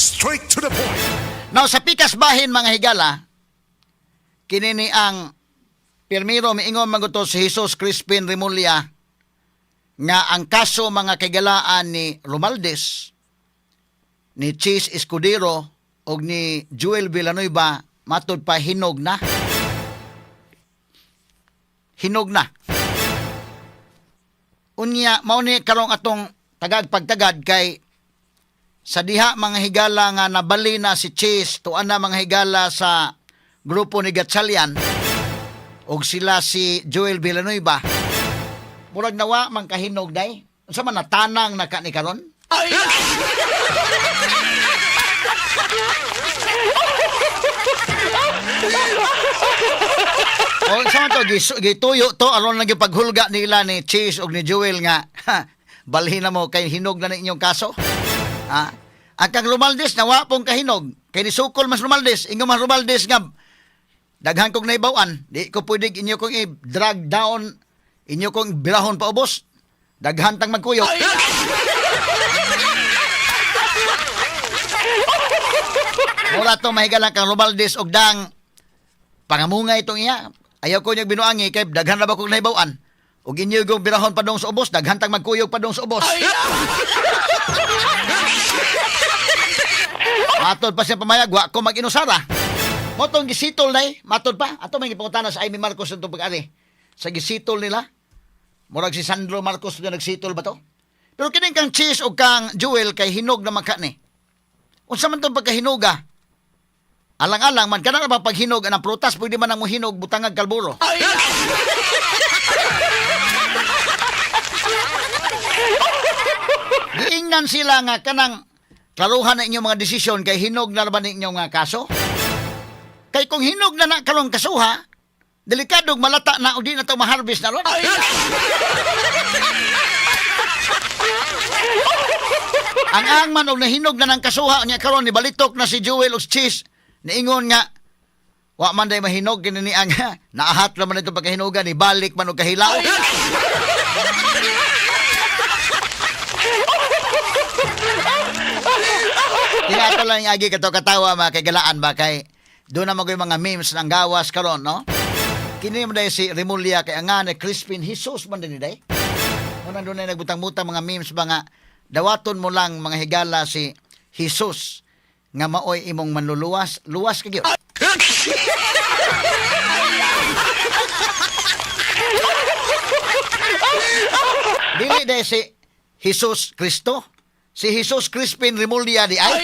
Straight to the point. Now, sa pikas bahin, mga higala, kini ni ang pirmiro miingon man gud to si Jesus Crispin Remulla nga ang kaso, mga kaigalaan, ni Romualdez, ni Chiz Escudero og ni Joel Villanueva, matud pa hinog na. Hinog na. Unya, mao ni karong atong tagag pagtagad kay sa diha, mga higala, nga nabali na si Chiz, tuan na, mga higala, sa grupo ni Gatchalian og sila si Joel Villanueva, murag nawa man kahinog day. Unsa man, natanang na ka ni karon? O sa man to gituyo to aron lang yung paghulga nila ni Chiz og ni Joel nga ha, balhin na mo kay hinog na inyong kaso. Ha? Ang kang Romualdez nawa pong kahinog kay nisukol mas Romualdez, ingon mas Romualdez nga daghan kong naibaw-an, di ko pwede inyo kong i-drag down, inyo kong birahon pa ubos. Daghan tang magkuyog. Mura to, mahigalang kang Romualdez og dang pangamungay itong iya. Ayaw ko niyang binuangi kay daghan na ba kong naibaw-an. Og inyo kong birahon pa dong sa ubos, daghan tang magkuyog pa dong sa ubos. Matod pa siya pamayag, wa ko mag-inusara. Motong gisitol na eh, matod pa. Ato may gipangutana sa Imee Marcos itong pag-ari. Sa gisitol nila, murag si Sandro Marcos nga nagsitol ba to? Pero kining kang Chiz o kang Joel kay hinog na man ka ni. Unsa man tong pagkahinuga? Alang-alang man kana ba paghinog ang prutas, pwede man ang mohinog butangag kalburo. Giingnan sila nga kanang klaruhan na inyong mga desisyon kay hinog na ba ninyo nga kaso? Kay kung hinog na na karong kasuha, delikadong malata na o di na to maharvest na ron. Ang ang man og nahinog na ng kasuha niya karon, ni balitok na si Joel og Chiz, niingon nga wa man day mahinog kini ni ang naahat ra man ito pagkahinugan, ni balik man og kahilaw. Tinato lang yung agi kato katawa, mga kaigalaan ba, kay doon na magoy mga memes ng gawas karon, no? Kini mo day si Remulla kay ang nga ni Crispin Jesus man din day. Muna doon na nagbutang-butang mga memes ba nga dawaton mo lang, mga higala, si Jesus nga maoy imong manluluwas, luwas ka gyud. Dili day si Jesus Kristo. Si Jesus Crispin Remulla di ay.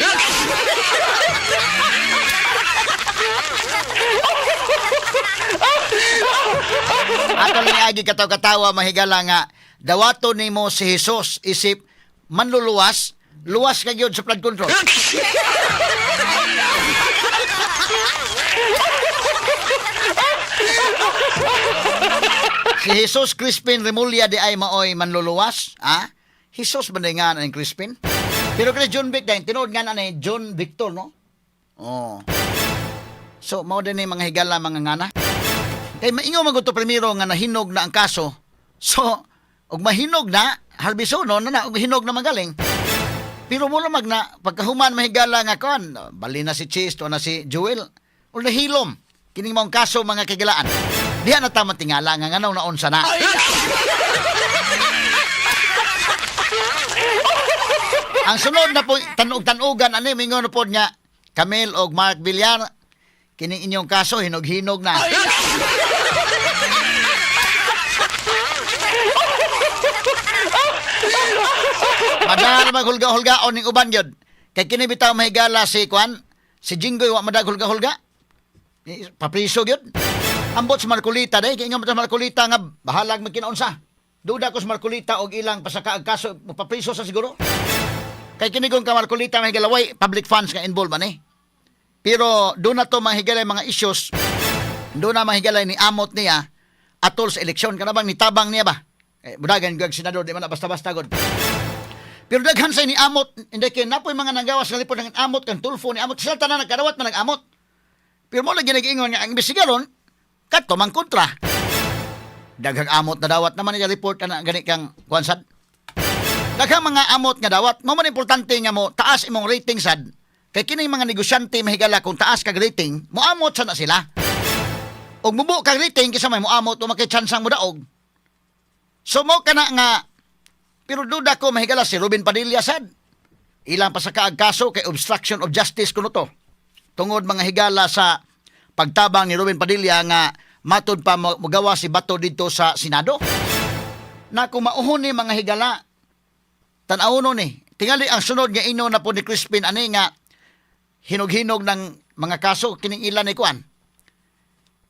Ato lang agi kataw-katawa, mahigala, nga dawaton nimo si Jesus isip manluluwas, luwas ka gyud sa flood control. Si Jesus Crispin Remulla di ay maoy manluluwas, ha? Jesus ba nga ang Crispin? Pero kay John Vic dahil tinuod nga na ni John Victor, no? Oh. So, mao din ni, mga higala, mga ngana. Kay maingon man gud to primero nga nahinog na ang kaso. So, og mahinog na, harbisono na na, og hinog na magaling. Pero mo mag na, pagkahuman, mahigala, nga kon, bali na si Chiz, to na si Joel, o nahilom, kining maong kaso, mga kagilaan. Diha na tama tingala nga nganaw na unsa na. Ang sunod na po, tanog-tanugan, ano, mingon na po niya, Camille og Mark Villar, kining inyong kaso, hinog-hinog na. Madar maghulga-hulgaon ning uban yun. Kay kini bitaw, mahigala, si Kwan, si Jinggoy wa madag hulga-hulga. Eh, papriso gyud. Ambot sa Marcoleta day, kay ingon sa Marcoleta nga bahalag magkinaunsa. Duda ko sa Marcoleta og ilang pasaka ang kaso, mapapriso sa siguro. Kay kini kong ka Marcoleta, mahigala, way public funds nga involved man eh. Pero doon na to, mahigala, mga issues, doon na, mahigala, ni amot niya atol sa eleksyon kana bang nitabang niya ba. Eh, budagan gag senador di man na basta-basta gud. Pero daghan sa ni amot, hindi kay napoy mga nanggawas nga lipod ng amot kang Tulfo ni amot sila tanan nagkadawat man nag-amot. Pero mo lagi nag-ingon nga ang imbestigaron kadto man kontra. Daghang amot na dawat naman niya report ana gani kang kuan sad. Daghang mga amot nga dawat, mao man importante nga mo taas imong rating sad. Kay kining mga negosyante, mahigala, kung taas kag rating, moamot sana sila. Og mubo kag rating, kisa may moamot o makitsansang mo daog. So mo kana nga, pero duda ko, mahigala, si Robin Padilla sad. Ilang pasakaag kaso kay obstruction of justice kuno to. Tungod, mga higala, sa pagtabang ni Robin Padilla nga matud pa mogawa si Bato dito sa Senado. Na kung mauhon ni, mga higala, tan-awon ni. Tingali ang sunod nga ino na po ni Crispin ani nga hinog-hinog ng mga kaso kining ilan ni kuan.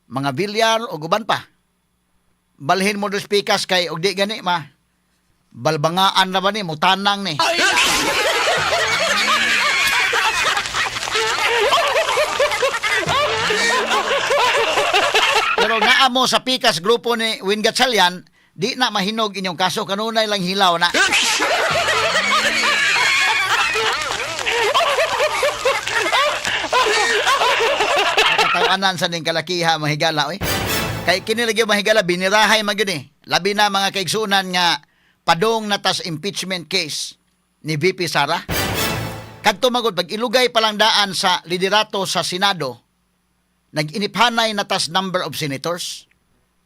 Mga Villar o guban pa. Balhin mo dos pikas kay og di gani ma. Balbangaan na ba ni mutanang ni. Pero naa mo sa pikas grupo ni Win Gatchalian, di na mahinog inyong kaso, kanunay lang hilaw na. Katawanan sa ning kalakiha, mahigala, oy. Kay kini lagi, mahigala, binirahay man gyud eh. Labi na mga kaigsunan nga padong natas impeachment case ni VP Sara. Kadto magod pag ilugay pa lang daan sa liderato sa Senado, nag-iniphanay na tas number of senators.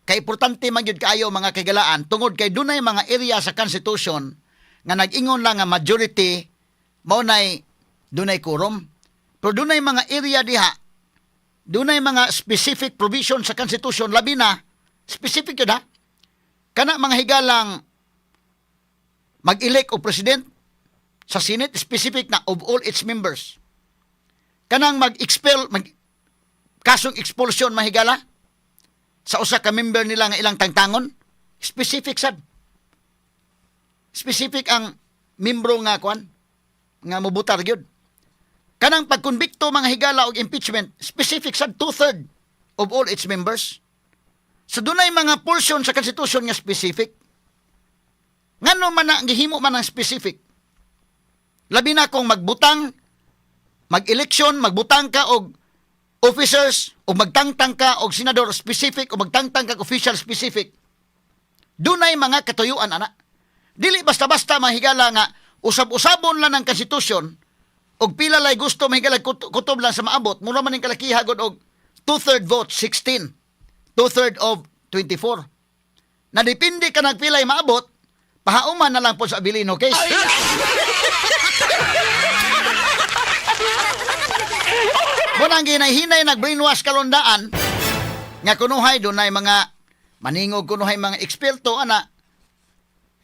Kay importante man gyud kaayo, mga kaigalaan, tungod kay dunay mga area sa Constitution nga nag-ingon lang nga majority mao nay dunay quorum. Pero dunay mga area diha, dunay mga specific provision sa Constitution, labi na specific yun ha. Kana, mga higalang, mag-elect og president sa Senate, specific na of all its members. Kanang mag-expel, mag kasong expulsion, mahigala, sa usa ka member nila nga ilang tangtangon, specific sad. Specific ang membro nga kuan nga mobutar gyud. Kanang pagkonbikto, mga higala, og impeachment, specific sad, two-third of all its members. So dunay mga portion sa Constitution nga specific. Ngano man na gihimo man ang specific? Labi na kung magbutang, mag-election, magbutang ka og officers o magtangtang ka og senador specific o magtangtang ka og official specific. Dunay mga katuyuan ana. Dili basta-basta, mahigala, nga usab-usabon lang ang Constitution og pila lay gusto, mahigala, kutob lang sa maabot. Mura man ning kalakiha gud og two-third vote, 16. Two-third of 24. Na depende ka nagpilay maabot, pahauman na lang po sa Abilino case. Munang ginay-hinay nag-brainwash kalundaan nga kunuhay dunay mga maningog, kunuhay mga eksperto ana.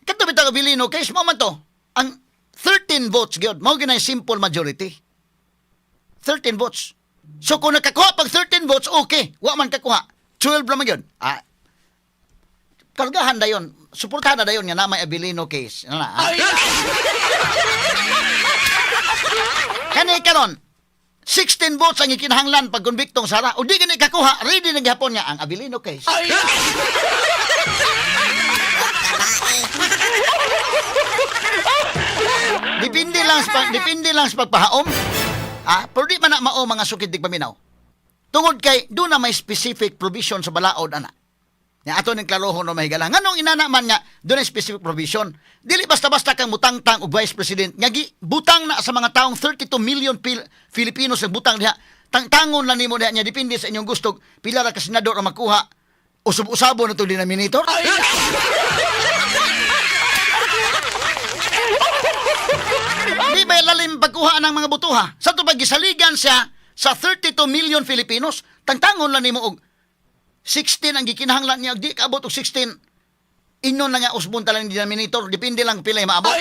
Kadto bitaw Abilino case, mo man to. Ang 13 votes gyud mao ginay simple majority. 13 votes. So kung nakakuha pag 13 votes, okay. Wa man kakuha. 12 lang man gyud. Ah, kargahan dayon. Suportahan na dayon nga na may Abilino case. Ano na, ah? Kani karon, 16 votes ang ikinahanglan pag konbiktong Sara. O di gani kakuha, ready na gihapon nga ang Abilino case. Depende lang sa pagpahaom. Ah, pero di man na mao, mga sukid tigpaminaw. Tungod kay do na may specific provision sa balaod ana. Nga ato ning klarohon no, mahigala. Nganong inana man nga do na specific provision? Dili basta-basta kang mutangtang og vice president nga gi butang na sa mga taong 32 million Filipinos ang butang diha. Tangtangon lang nimo diha niya, depende sa inyong gusto pila ra ka senador ang makuha. Usab-usabo na to denominator. Di ba lalim pagkuha ng mga botoha? Sa to pag gisaligan siya sa 32 million Filipinos, tangtangon lang nimo og 16 ang gikinahanglan niya, di kaabot og 16. Ingon lang nga usbon ta lang denominator, depende lang pila maabot.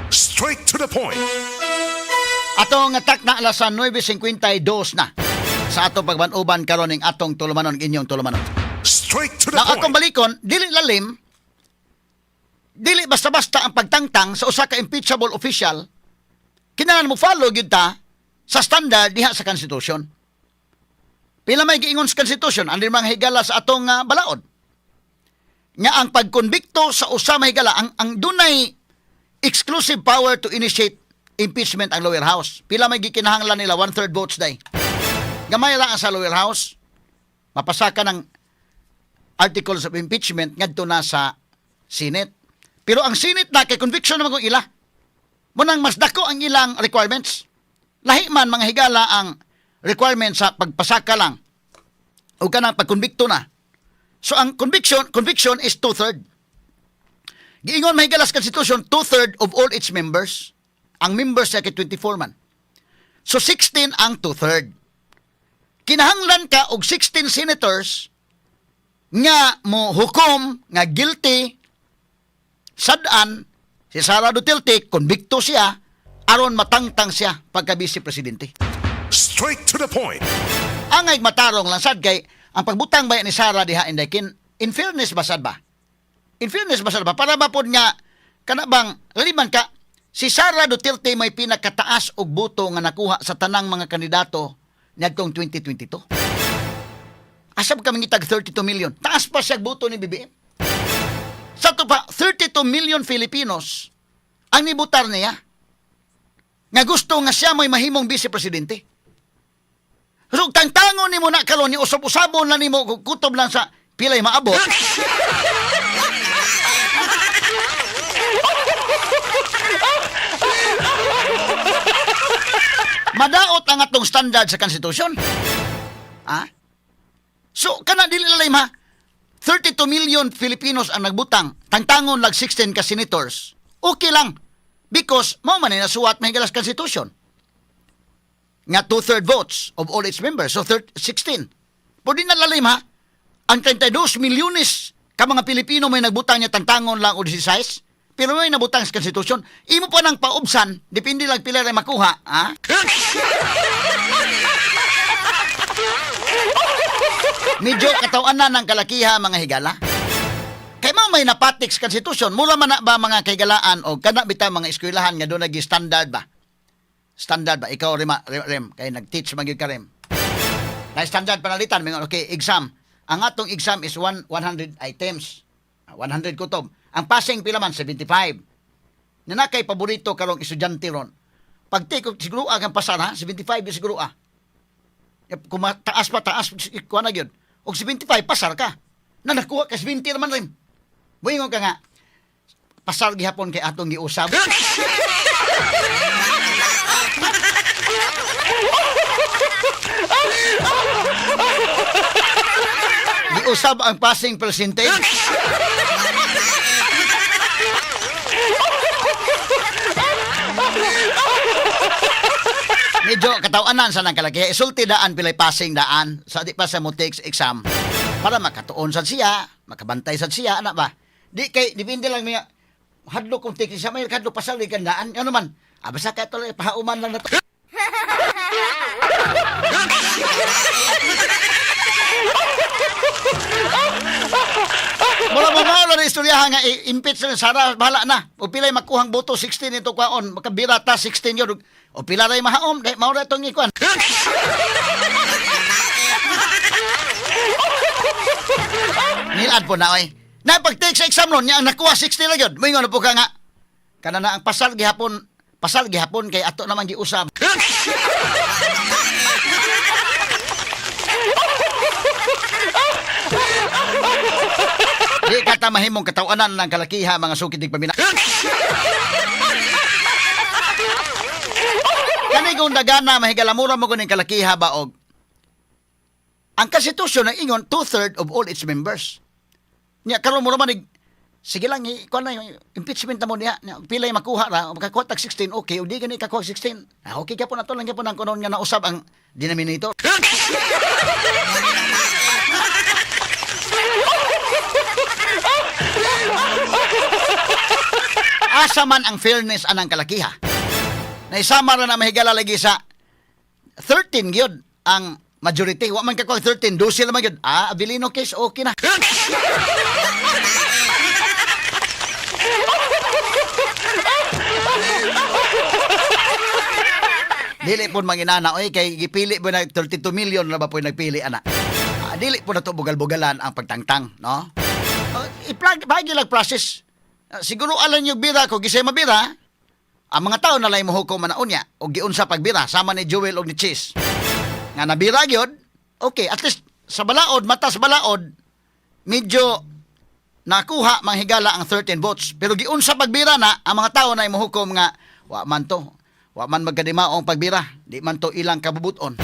Straight to the point. Atong atak na alas 9:52 na sa atong pagban-uban karon ning atong tulumanon, inyong tulumanon. Straight to the Now, akong point. balikon, dili lalim, dili basta-basta ang pagtangtang sa usa ka impeachable official, kinahanglan mo follow gyud ta sa standard diha sa Constitution. Pila may giingon sa Constitution, ang mga higala, sa atong balaod. Nga ang pagkonbikto sa usa, mahigala, ang dunay exclusive power to initiate impeachment ang lower house. Pila may gikinahanglan nila? One-third votes day. Gamay ra ang sa lower house, mapasa ka ng articles of impeachment ngadto na sa Senate. Pero ang Senate na kay conviction naman kung ila. Munang mas dako ang ilang requirements. Lahi man, mga higala, ang requirements sa pagpasaka lang o kanang pagkonbikto na. So ang conviction conviction is two-third. Giingon, mahigala, sa Constitution, two-third of all its members. Ang members siya kay 24 man. So 16 ang two-third. Kinahanglan ka og 16 senators nga mo hukom nga guilty sad-an si Sara Duterte, konbikto siya, aron matangtang siya pagka vice presidente. Straight to the point. Angay matarong lang sad kay ang pagbutang ba ni Sara diha, inday kin in fairness ba sad ba? In fairness ba sad ba? Para ba pod nga kana bang liman ka si Sara Duterte may pinakataas og boto nga nakuha sa tanang mga kandidato niadtong 2022. Asab ka mangitag 32 million. Taas pa siya boto ni BBM. Sa to pa, 32 million Filipinos ang nibutar niya nga gusto nga siya may mahimong vice presidente. So, tangtangon nimo na karon ni usab-usabon na nimo kutob lang sa pilay maabot. Madaot ang atong standard sa konstitusyon. Ha? So, kana dili lalay ma. 32 million Filipinos ang nagbutang. Tangtangon lag 16 ka senators. Okay lang. Because mao man ay nasuwat, mahigala, sa konstitusyon nga two-third votes of all its members. So, 16. Pwede na lalim ha. Ang 32 milyones ka mga Pilipino may nagbutang niya, tangtangon lang o 16. Pero may nabutang sa konstitusyon. Imo pa nang paubsan, depende lang pila rin makuha. Ha? Medyo katawan na ng kalakiha, mga higala. Kay mao may napatik sa konstitusyon, mura man na ba mga kahigalaan o kana bitaw mga eskwelahan nga doon nag standard ba? Standard ba? Ikaw, Rem, Rem, Rem kay nag-teach man gyud ka, Rem. Na standard panalitan, mingon, okay, exam. Ang atong exam is 100 items. 100 kutob. Ang passing pila man? 75. Na na kay paborito karong estudyante ron. Pag take siguro ang pasar ha, 75 yung siguro ah. Kung taas pa taas kuha na gyud. Og 75 pasar ka. Na nakuha ka 70 naman rin. Muingon ka nga pasar gihapon kay atong giusab. Giusab ang passing percentage. Medyo katawanan sa nang kalaki. Isulti daan pilay passing daan sa di pa sa mo takes exam para makatuon sad siya, makabantay sad siya, ana ba? Di kay depende lang niya hadlok kung take exam may hadlok pasal di daan ano man. Ah, basta kay tuloy pahauman lang na to. Mura mo mao na istoryahan nga i-impeach na Sara, bahala na. O pilay makuhang boto, 16 ito kwaon, makabira ta 16 yun. O pila ray mahaom, dahil mao ra itong ikuan. Nilad po na oy. Na pag-take sa exam ron, niya ang nakuha 60 na yun. Moingon na po ka nga. Kana na ang pasal gihapon kay ato naman giusab. Di ka ta mahimong katawanan ng kalakiha, mga sukit pamina. Kani kung dagana mahigalamura mo kuning kalakiha ba og ang konstitusyon na ingon two-third of all its members. Nya karon mo naman sige lang i kuan na impeachment na mo niya. Nya, pilay makuha ra, makakuha tag 16, okay, o di gani kakuha 16. Ah, okay ka po na to lang gyapon ang kunon nga nausab ang denominator. Asa man ang fairness anang kalakiha? Naisama ra na, mahigala, lagi sa 13 gyud ang majority. Wa man kakuha 13, 12 naman gyud. Ah, Avelino case, okay na. Dili po manginana oy kay gipili po na 32 million na ba po nagpili ana. Ah, dili po na to bugal-bugalan ang pagtangtang, no? I-plug bagi lang process. Ah, siguro alam niyo bira ko gisay mabira. Ang mga tao na lay mohukom man unya og giunsa pagbira sama ni Joel og ni Cheese. Nga nabira gyud, okay, at least sa balaod, matas balaod, medyo Nakuha manghigala ang 13 votes. Pero giunsa pagbira na, ang mga tao na imuhukom nga, wa man to. Wa man magkadimaong pagbira. Di man to ilang kabubuton.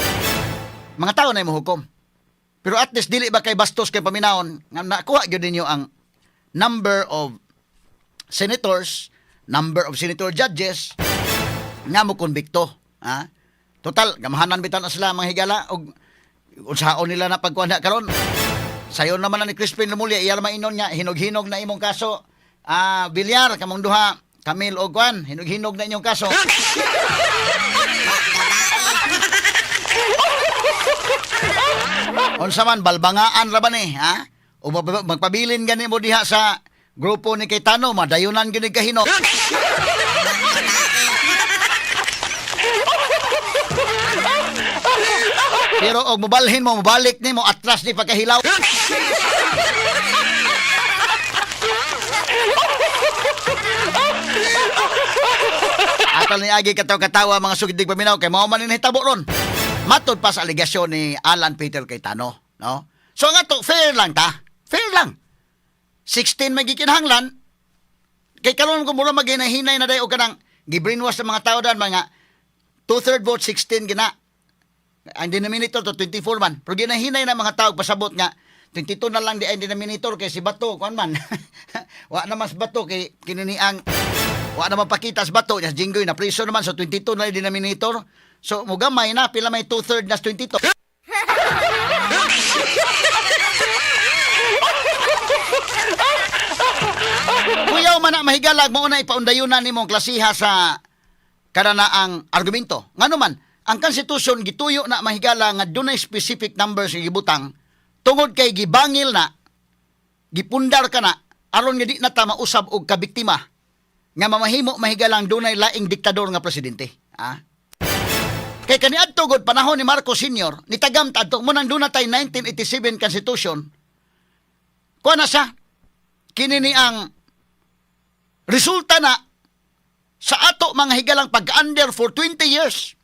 Mga tao na imuhukom. Pero at least dili ba kay bastos kay paminawon nga nakuha gyud ninyo ang number of senators, number of senator judges nga mo konbikto, ha? Total, gamahanan bitan na sila mga higala og unsaon nila na pagkuan na karon. Sayon naman na ni Crispin Remulla, iya mainon nga hinog-hinog na imong kaso. Ah, Bilyar kamong duha, Camille og Juan, hinog-hinog na inyong kaso. Unsa man balbangaan ra ba ni, ha? O magpabilin gani mo diha sa grupo ni Cayetano, madayunan gyud ni kahinok. Pero og mobalhin mo, mobalik nimo atras ni pagkahilaw. Atal ni agi kataw-katawa mga sugidig paminaw kay mao man ni nahitabo ron. Matod pa sa alegasyon ni Alan Peter Cayetano, no? So nga to, fair lang ta. Fair lang. 16 may gikinahanglan. Kay karon kung mura maginahinay na day og kanang gibrainwash sa mga tao dan mga two-third vote 16 gina. Ang denominator to 24 man. Pero ginahinay na mga tao pasabot nga 22 na lang di ang denominator kay si Bato kuan man. Wa naman si Bato kay kinini ang wa naman pakita si Bato nya Jinggoy na priso naman, so 22 na yung denominator. So mugamay na pila may two-third na 22. Kuyaw man na mahigalag mo na ipaundayunan nimong klasiha sa kada ang argumento. Ngano man, ang konstitusyon gituyo na mahigala nga dunay specific numbers nga gibutang tungod kay gibangil na, gipundar ka na aron nga di na ta mausab og kabiktima nga mamahimo mahigalang dunay laing diktador nga presidente. Ah? Kay kaniadto gud panahon ni Marcos Sr., nitagam ta adto mo nang duna tay 1987 Constitution. Kuha na siya. Kini ni ang resulta na sa ato mga higalang pag-under for 20 years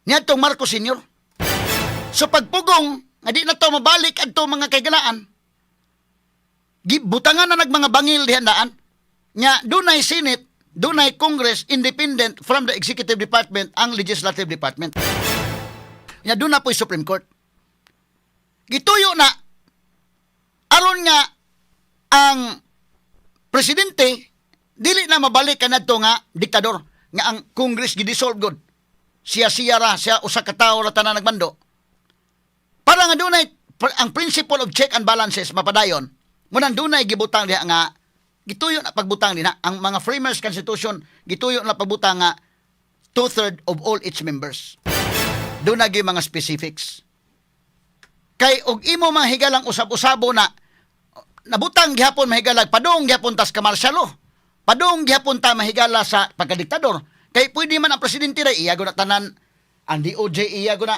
niadtong Marcos Sr. So pagpugong, nga di na to mabalik adto mga kaigalaan, gibutangan na nag mga bangil dihan daan, nga dunay Senate, dunay Congress independent from the executive department ang legislative department. Nga doon na po'y Supreme Court. Gituyo na aron nga ang presidente dili na mabalik kanadto nga diktador nga ang Congress gidissolve gud. Siya siya ra, siya usa ka tawo ra tanan nagmando. Para nga dunay ang principle of check and balances mapadayon, munang dunay gibutang diha nga gituyo na pagbutang dinha ang mga framers constitution, gituyo na pagbutang nga two-third of all its members. Doon na gyud mga specifics. Kay og imo mga higalang usab-usabo na nabutang gihapon mahigalag padung gihapon tas ka-martial law. Padung gihapon ta mahigala sa pagkadiktador. Kay pwede man ang presidente ra iya na tanan, ang DOJ iya na,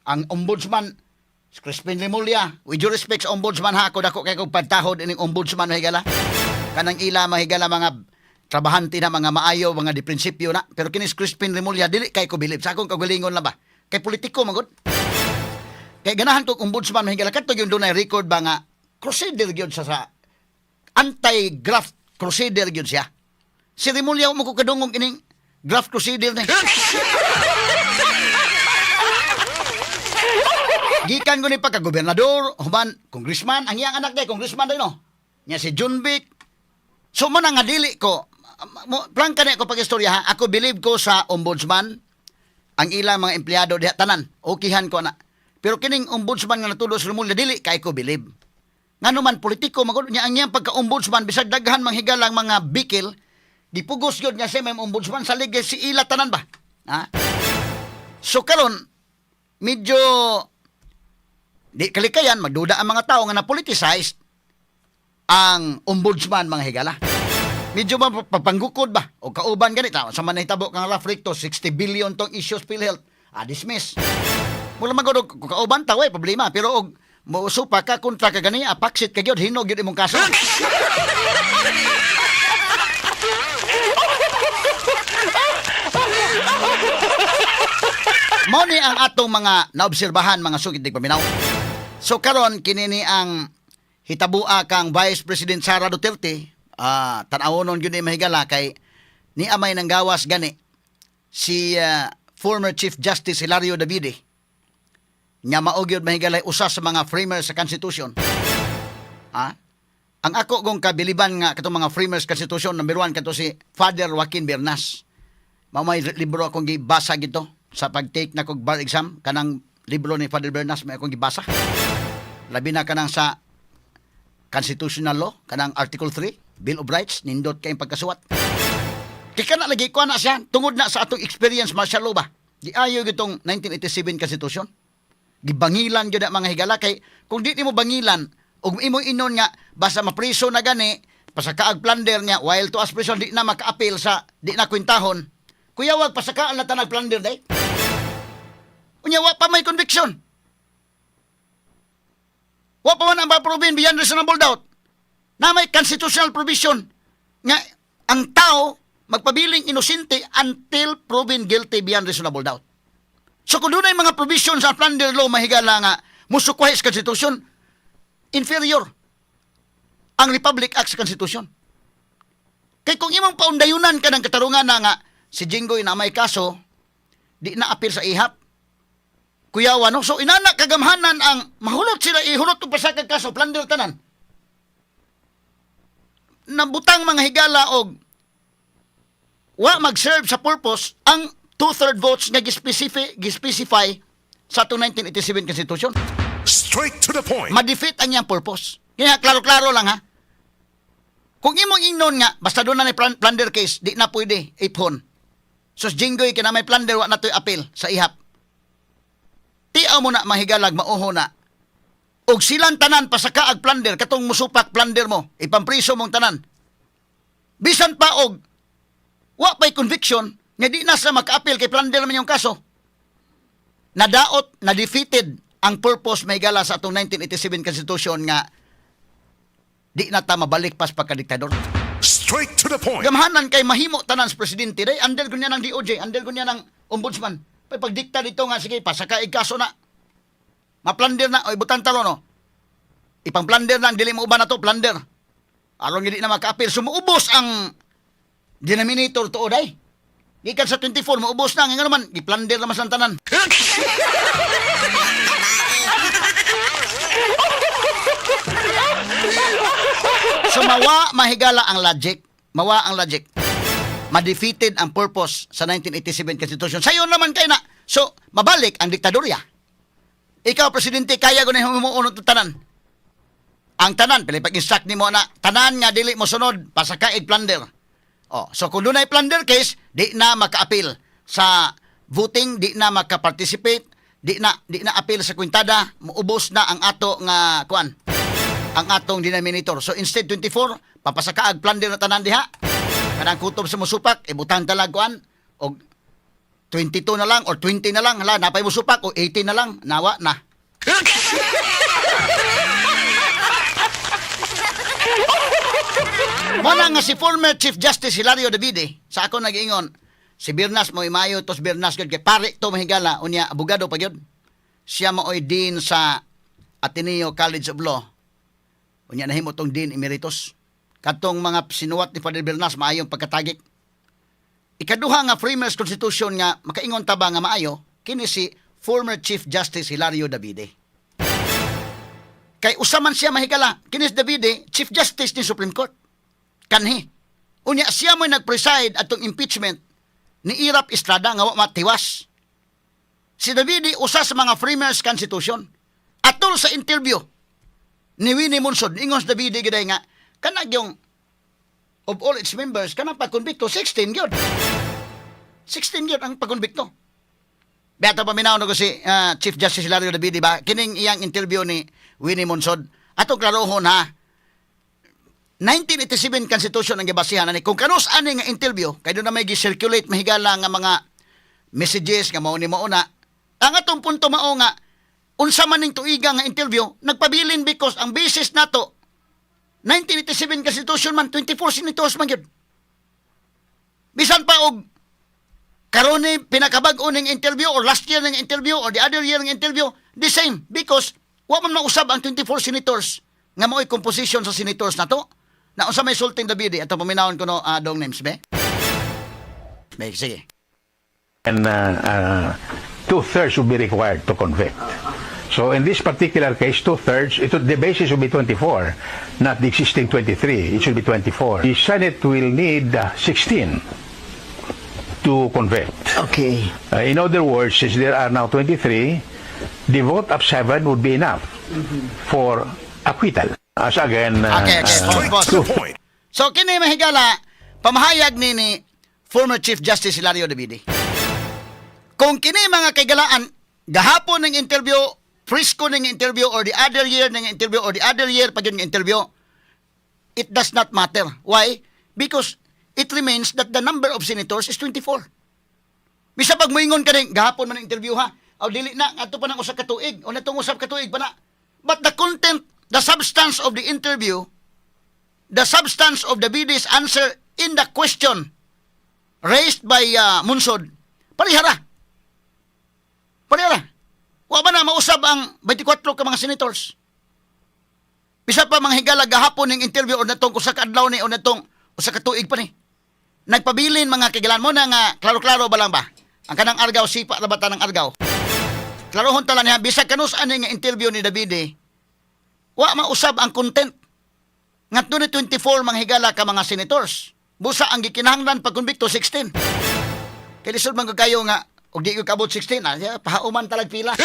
ang ombudsman si Crispin Remulla. With due respect sa ombudsman ha, ako dako kay kog pagtahod ining ombudsman mahigala. Kanang ila mahigala mga trabahante na mga maayo, mga di prinsipyo na. Pero kini si Crispin Remulla dili kay ko bilib sa akong kaugalingon lang ba. Kay politiko man gud. Kay ganahan ko ombudsman mahigala kadto yung dunay record ba nga crusader gyud sa anti-graft crusader gyud siya. Si Remulla mo ko kadungog ining graft crusader ni. Gikan ko ni pagka gobernador, human congressman, ang iyang anak day congressman day no. Nya si Junvic. So mo na nga dili ko mo, prangka na ako pag-istorya ha. Ako believe ko sa ombudsman, ang ilang mga empleyado diha tanan, okihan ko na. Pero kining ombudsman nga natulo sa Remulla dili kay ko believe. Ngano man politiko magud niya ang iyang pagka-ombudsman bisag daghan manghigalang mga bikil, gipugos gyud nga siya may ombudsman sa ligay si ila tanan ba. Ha? So karon medyo di kalikayan magduda ang mga tao nga na politicized ang ombudsman mga higala. Medyo ba papanggukod ba o kauban ganit sa man nahitabo kang Ralph Recto 60 billion tong issues PhilHealth, dismiss. Mula magod og kung kauban ta way problema, pero og muusupa ka kontra ka gani apaksit ka gyud, hinog gyud imong kaso. Mao ni ang atong mga naobserbahan mga sugid paminaw. So karon kini ni ang hitabua kang Vice President Sara Duterte, tan-awonon gyud ni, mahigala, kay ni amay nang gawas gani si former Chief Justice Hilario Davide nga mao gyud, mahigala, usa sa mga framers sa Constitution. Ah? Ang ako gong kabiliban nga katong mga framers Constitution, number 1 kato si Father Joaquin Bernas. Mao may libro akong gibasa gito sa pag-take na kog bar exam, kanang libro ni Father Bernas may akong gibasa. Labi na kanang sa constitutional law, kanang Article 3, Bill of Rights, nindot kayong pagkasuwat. Kay kana lagi ko na siya tungod na sa atong experience, martial law ba. Giayo gitong 1987 Constitution. Gibangilan gyud na, mga higala, kay kung di nimo bangilan ug imo inon nga basta mapriso na gani, pasakaag plunder niya while to as prison di na maka-appeal sa di na kwentahon. Kuya, wag pasakaan na tanag plunder day. Unya wa pa may conviction. Wa pa man ang ma-proven beyond reasonable doubt na may constitutional provision nga ang tao magpabiling inosente until proven guilty beyond reasonable doubt. So kung doon mga provision sa plunder law, mahigala, nga musukwahi sa Constitution, inferior ang Republic Act sa Constitution. Kay kung imong paundayunan ka ng katarungan na nga si Jinggoy na may kaso, di na apil sa ihap. Kuyawa, no? So inana kagamhanan ang mahulot sila, ihulot og pasakag kaso, plunder tanan. Nabutang, mga higala, og wa mag-serve sa purpose ang two-third votes nga gispecify sa atong 1987 Constitution. Straight to the point. Ma-defeat ang iyang purpose. Kaya klaro-klaro lang ha. Kung imong ingnon nga, basta doon na may plunder case, di na pwede iphon. So Jinggoy kina may plunder, wa na to'y appeal sa ihap. Tiaw mo na, mahigalag, mauho na. Og silang tanan pasaka ag plunder, katong musupak plunder mo, ipampriso mong tanan. Bisan pa og wa pa'y conviction, nga di na sa maka-appeal kay plunder man yung kaso. Nadaot, na-defeated ang purpose, mahigala, sa atong 1987 Constitution nga di na ta mabalik pas pagkadiktador. Straight to the point. Gamhanan kay mahimo tanan sa presidente day, under kunya ng DOJ, under kunya ng ombudsman. Pag pagdikta dito nga sige, pasaka kaso na. Ma-plunder na oy, butan talo no. Ipang-plunder na ang dili mo uban na to, plunder. Aron hindi na maka-appeal, sumuubos ang denominator tuod ay. Gikan sa 24 maubos na nga naman, gi-plunder naman sa tanan. So mawa, mahigala, ang logic, mawa ang logic. Ma-defeated ang purpose sa 1987 Constitution. Sayon naman kay na. So, mabalik ang diktadorya. Ikaw, presidente, kaya ko na himuon tanan. Ang tanan, pili pag-instruct nimo na tanan nga dili mo sunod, pasakaig plunder. Oh, so kung dunay plunder case, di na maka-appeal sa voting, di na maka-participate, di na appeal sa kwintada, muubos na ang ato nga kuan, ang atong denominator. So instead 24, papasakaag plunder na tanan diha. Kanang kutob sa musupak, ibutang talag kuan og 22 na lang or 20 na lang, hala napay musupak o 18 na lang, nawa na. Muna nga si former Chief Justice Hilario Davide, sa ako nag-ingon, si Bernas mo imayo tos Bernas gyud kay pare to, mahigala, unya abogado pa gyud. Siya maoy dean sa Ateneo College of Law. Unya nahimo tong dean emeritus. Katong mga sinuwat ni Father Bernas maayong pagkatagik. Ikaduha nga framers constitution nga makaingon ta ba nga maayo kini si former Chief Justice Hilario Davide. Kay usa man siya, mahigala, kini si Davide, Chief Justice ni Supreme Court. Kanhi. Unya siya mo'y nag-preside atong impeachment ni Erap Estrada nga wa matiwas. Si Davide usa sa mga framers constitution. Atol sa interview ni Winnie Monsod, ingon si Davide giday nga kanag yung of all its members kanang pagkonbikto 16 gyud. 16 gyud ang pagkonbikto. Beto paminaw no ko si Chief Justice Hilario Davide ba kining iyang interview ni Winnie Monsod. Atong klarohon ha. 1987 Constitution ang gibasihan ani. Kung kanus ani nga interview kay doon na may gi-circulate, mahigala, nga mga messages nga mao ni mao na, ang atong punto mao nga unsa man ning tuiga nga interview, nagpabilin because ang basis nato 1987 Constitution man, 24 senators man gyud. Bisan pa og karon ni pinakabag-o ning interview or last year ning interview or the other year ning interview, the same because wa man mausab ang 24 senators. Nga mao'y composition sa senators nato. Na unsa may sulting Davide atong paminawon ko no, dong names be? Be, sige. And two-thirds would be required to convict. So in this particular case, two-thirds, the basis will be 24, not the existing 23. It should be 24. The Senate will need 16 to convict. In other words, since there are now 23, the vote of 7 would be enough for acquittal. As again, Okay. Straight Boss. to the point. So kini, mahigala, pamahayag ni former Chief Justice Hilario Davide. Kung kini, mga kaigalaan, gahapon ng interview, presko ng interview, or the other year ng interview, or the other year pa yun ng interview, it does not matter. Why? Because it remains that the number of senators is 24. Bisa pag moingon ka rin, "Gahapon man ang interview ha. O dili na, ato pa nang usa ka tuig, o natong usap ka tuig pa na." But the content, the substance of the interview, the substance of Davide's answer in the question raised by Monsod, parihara. Parihara. Wa ba na mausab ang 24 ka mga senators? Bisa pa, mga higala, gahapon ng interview o natong usa ka adlaw ni o natong usa ka tuig pa ni. Nagpabilin, mga kaigalaan mo na nga klaro-klaro ba lang ba? Ang kanang Argao sipa ra ba ta ng Argao? Klarohon tala niya, bisag kanus ani nga interview ni Davide, wa mausab ang content. Nga 24, mga higala, ka mga senators. Busa ang gikinahanglan pagkonbikto 16. Kay lisod man kayo nga og di ko kabot 16, ah, pahauman talag pila.